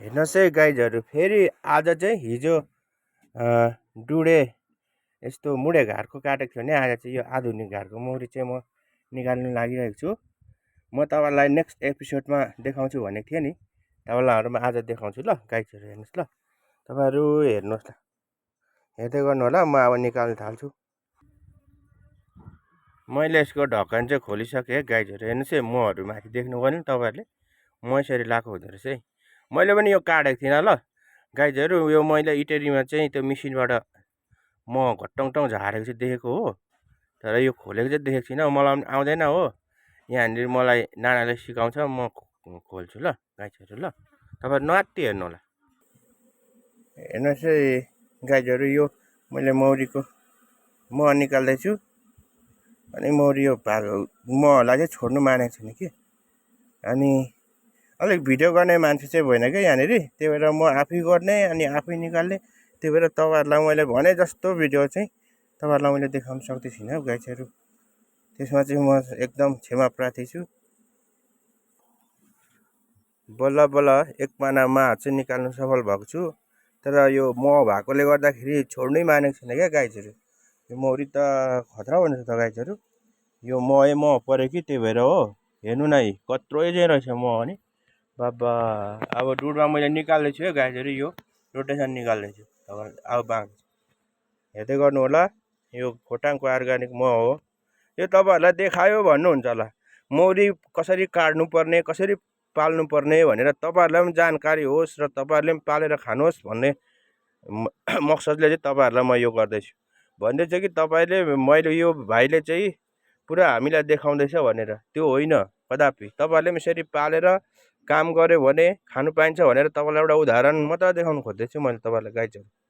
हेर्नुहोस् है गाइजहरू, फेरि आज चाहिँ हिजो डुडे यस्तो मुडे घाटको काटेको थियो भने आज चाहिँ यो आधुनिक घाटको मौरी चाहिँ म निकाल्नु लागिरहेको छु। म तपाईँलाई नेक्स्ट एपिसोडमा देखाउँछु भनेको थिएँ नि, तपाईँलाई आज देखाउँछु ल गाइजहरू। हेर्नुहोस् ल, तपाईँहरू हेर्नुहोस् ल, हेर्दै गर्नु होला। म अब निकाल्न थाल्छु। मैले यसको ढक्कन चाहिँ खोलिसकेँ गाइजहरू। हेर्नुहोस् है, महहरू माथि देख्नुभयो नि तपाईँहरूले, म यसरी लाएको हुँदो रहेछ है। मैले पनि यो काटेको थिइनँ ल गाइजहरू। यो मैले इटेरीमा चाहिँ त्यो मिसिनबाट म घट्टङटङ झारेको चाहिँ देखेको हो, तर यो खोलेको चाहिँ देखेको छैन। मलाई पनि आउँदैन हो, यहाँनिर मलाई नानाले सिकाउँछ, म खोल्छु ल गाइजहरू। ल तपाईँहरू नआत्ति हेर्नु होला। हेर्नुहोस् है गाइजहरू, यो मैले मौरीको मह निकाल्दैछु। अनि मौरी यो महलाई चाहिँ छोड्नु मानेको छैन कि। अनि अलिक भिडियो गर्ने मान्छे चाहिँ भएन क्या यहाँनिर, त्यही भएर म आफै गर्ने अनि आफै निकाल्ने। त्यही भएर तपाईँहरूलाई मैले भने जस्तो भिडियो चाहिँ तपाईँहरूलाई मैले देखाउन सक्दै छुइनँ गाइजहरू। त्यसमा चाहिँ म एकदम क्षमा प्रार्थी छु। बल्ल बल्ल एक पानामा चाहिँ निकाल्नु सफल भएको छु, तर यो मह भएकोले गर्दाखेरि छोड्नै मानेको छैन क्या गाइजहरू। यो मौरी त खतरा हुन्छ त गाइजहरू। यो मह पऱ्यो कि, त्यही भएर हो। हेर्नु न कत्रो चाहिँ रहेछ मह नि बाबा। अब डुडमा मैले निकाल्दैछु है गाइजहरू, यो रोटेसन निकाल्दैछु। अब बाँक हेर्दै गर्नु होला। यो खोटाङको अर्ग्यानिक मह हो। यो तपाईँहरूलाई देखायो भन्नुहुन्छ होला, मौरी कसरी काट्नु पर्ने, कसरी पाल्नु पर्ने भनेर तपाईँहरूलाई पनि जानकारी होस् र तपाईँहरूले पनि पालेर खानुहोस् भन्ने मकसदले चाहिँ तपाईँहरूलाई म यो गर्दैछु। भन्दैछु कि तपाईँले, मैले यो भाइले चाहिँ पुरा हामीलाई देखाउँदैछ भनेर, त्यो होइन कदापि। तपाईँहरूले पनि यसरी पालेर काम गर्यो भने खानु पाइन्छ भनेर तपाईँलाई एउटा उदाहरण मात्र देखाउनु खोज्दैछु मैले तपाईँलाई गाइजहरू।